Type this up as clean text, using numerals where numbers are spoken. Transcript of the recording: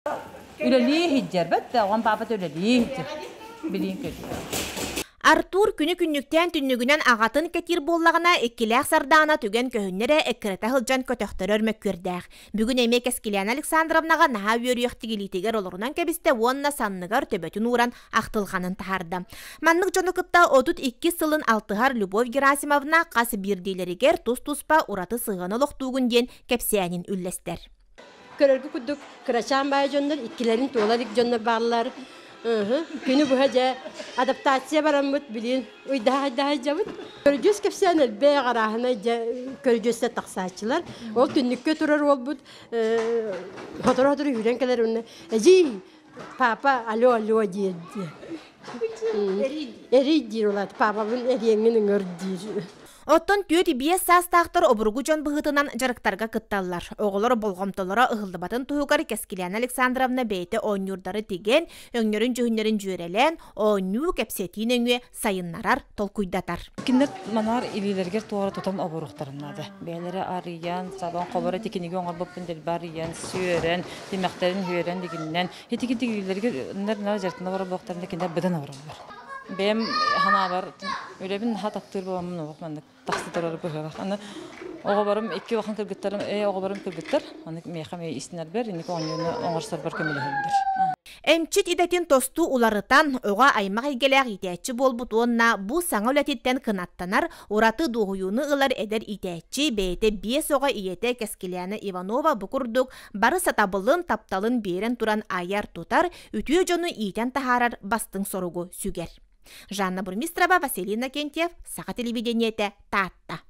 Үлэлии иһдьэр бэт да, оҕом паапата үлэлии иһдьэр. Билиин көрдү. Артур күнү-күннүктээн түннүгүнэн аҕатын кэтиир буоллаҕына, иккилээх Сардаана түгэн көһүннэ эрэ эккирэтэ сылдьан көтөхтөрөр мөккүөрдээх. Бүгүн эмиэ Кэскилээнэ Александровнаҕа наһаа үөрүйэхтик илиитигэр олорунан кэбистэ уонна санныгар төбөтүн ууран ахтылҕанын таһаарда. Маннык дьону кытта 32 сылын алтыһар Любовь Герасимовна хас биирдиилэригэр тус-туспа ураты сыһыаны олохтуугун диэн кэпсээнин үллэстэр. Көрөргө курдук кырачаан баай дьоннор иккилэрин туола илик дьоннор бааллар. Күнү быһа дьэ адаптация бараммыт билин ыйдаһа-ыйдаһа дьабыт. Көрүдьүөс кэпсээн элбэх арааһынай дьэ көрүдьүөстэр тахсааччылар. Ол түннүккэ турар уолбут сотору-сотору үүрэн кэлэр уонна эдьиий папа алло алло диир диэ. Эрий диир улаат папабын эриэҥҥин ыҥыр диир. Оттон 4-5 саастаахтар обургу дьон быһыытынан дьарыктарга кытталлар. Оҕолор болҕомтолоро ыһыллыбатын туһугар Кэскилээнэ Александровна бэйэтэ оонньуурдары тигэн, өҥнөрүн-дьүһүннэрин дьүөрэлээн, оонньуу, кэпсэтии нөҥүө сайыннарар, толкуйдатар. Кинилэр манаар илиилэригэр туора тутан оборуохтарын наада. Бэйэлэрэ арыйан, сабан, холоро ити кинигэ оҥорбуппун дэлби арыйан, сүөрэн, тимэхтэрин үөрэн дигиннэн, ити илиилэригэр наар дьарыктана барар кинилэр быдан обороллор. Бэйэм санаабар үлэбин наһаа таптыыр буоламмын олох маннык тахса турар быһыылаах. Аны оҕолорум икки улахан кыргыттарым, оҕолорум кыргыттар, аны миэхэ эмиэ истинэрбэр, инники оонньууну оҥорсорбор көмөлөһөллөр. Эмчит идэтин тосту уларытан, оҕо аймах эйгэлээх иитээччи буолбут уонна бу саҥа үлэтиттэн кынаттанар, ураты дуоһуйууну ылар эдэр иитээччи бэйэтэ биэс оҕо ийэтэ Кэскилээнэ Иванова бу курдук бары сатабылын, тапталын биэрэн туран айар-тутар, үтүө дьону иитэн таһаарар бастыҥ соругу сүгэр. Жанна Бурмистрова, Василий Иннокентьев, Саха телевидениетэ, Таатта.